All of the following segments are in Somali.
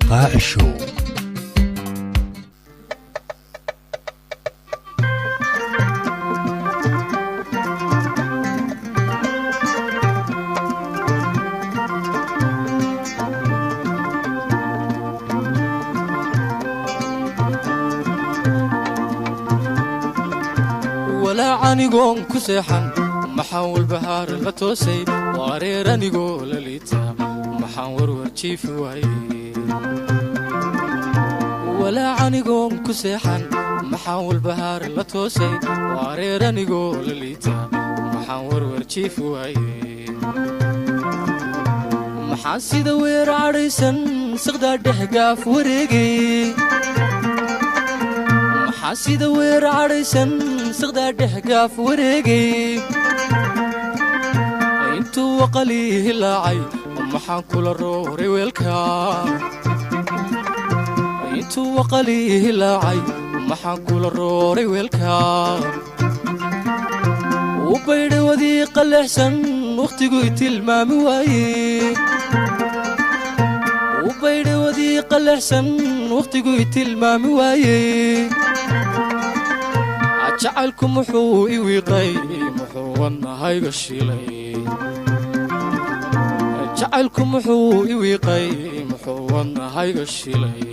Qaaci Show. Walaac anigoon ku seexan, maxaan walbahaar la toosay? Wareer anigoo la liita, maxaan warwar jiifi waayey? Walaac anigoon ku seexan, maxaan walbahaar la toosay? Wareer anigoo la liita, maxaan warwar jiifi waayey? Maxaan sida weer cadhaysan saqdaa dhex gaaf wareegay? Maxaa sida weer cadhaysan saqdaa dhex gaaf wareegay? Intuu waqalii hilaacay, maxaan kula rooray weelka? Intuu waqalii hilaacay, maxaan kula rooray weelka? U baydhay wadii qalleexsan, wakhtigu i tilmaami waaye. U baydhay wadii qalleexsan, wakhtigu i tilmaami waaye. Jacaylku muxuu i wiiqay? Muxuu wadnahayga shilay? Jacaylku muxuu i wiiqay? Muxuu wadnahayga shilay?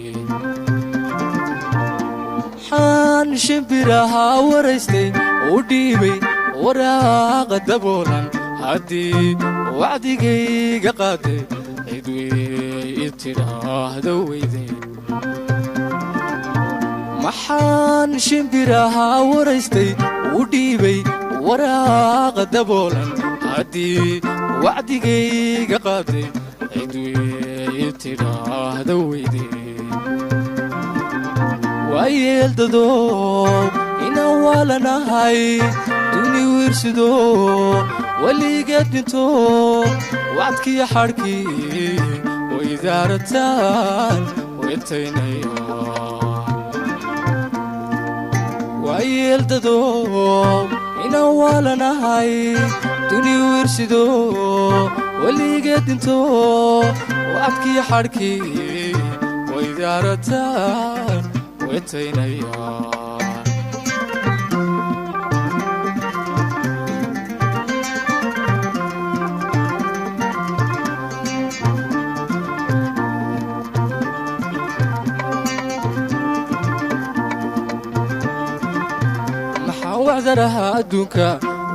Xaan shimbirahaa waraystay, u dhiibay waraaqa daboolan, haddii wacdigayga qaaday cid wey i tidhaahdo weyday? Maxaan shimbirahaa waraystay, u dhiibay waraaqa daboolan, haddii wacdigayga qaaday cid wey tidhaahdo weyday? Waayeeldado inaan waalanahay, duni wiirsido weligeed dhinto, wacdkiyo xadhkii waydaarataan wetaynaya. Waayeeldado inaan waalanahay, duni wiirsido weligeed dhinto, wacdkiyo xadhkii waydaarataan wetaynaya. Maxaa wacdaraha adduunka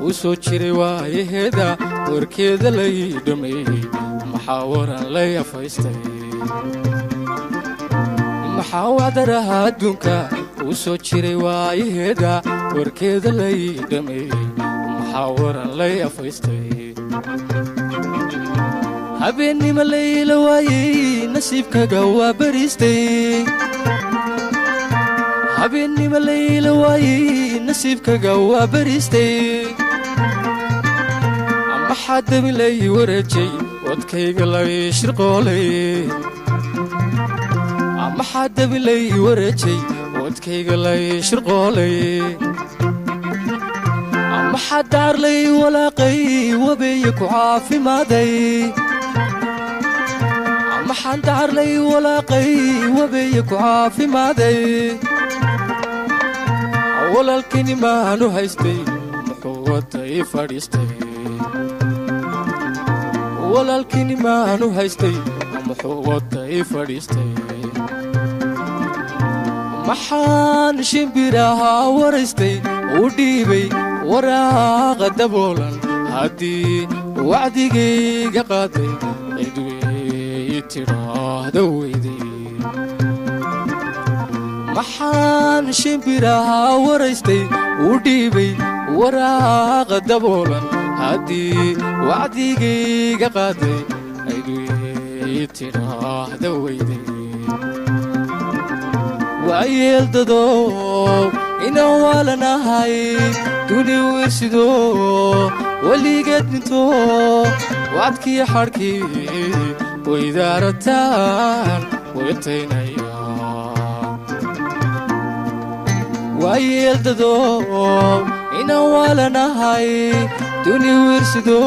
uu soo jiray waayaheeda, warkeeda lay dhameeyey? Maxaa waran lay afaystay? Maxaa wacdaraha adduunka uu soo jiray waayaheeda, warkeeda lay dhameeyey? Maxaa waran lay afaystay? Habeennimo layla waayey, nasiibkaga waa bariistay. Habeennimo layla waayey, nasiibkaga waa bariistay. Maxaa dami lay wareejay, wadkayga lay shirqoolay? Maxaa dami lay wareejay, wadkayga lay shirqoolay? Maxaa daar lay walaaqay, wabeeye ku caafimaaday? Maxaan daar lay walaaqay, wabeeye ku caafimaaday? Walaalkini maanu haystay, muxuu waday fadhiistay? Walaalkini maanu haystay, muxuu waday fadhiistay? Maxaan shimbirahaa waraystay, u dhiibay waraaqa daboolan, haddii wacdigayga qaaday cid wey tidhaahdo weyday? Maxaan shimbirahaa waraystay, u dhiibay waraaqa daboolan, haddii wacdigayga qaaday cid wey tidhaahdo weyday? Waayeeldado inaan waalanahay, duni wiirsido weligeed dhinto, wacdkiyo xadhkii waydaarataan wetaynaya. Waayeeldado inaan waalanahay, duni wiirsido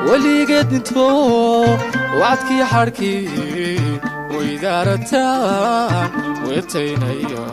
weligeed dhinto, wacdkii xadhkii. Idaarataan wetaynaya.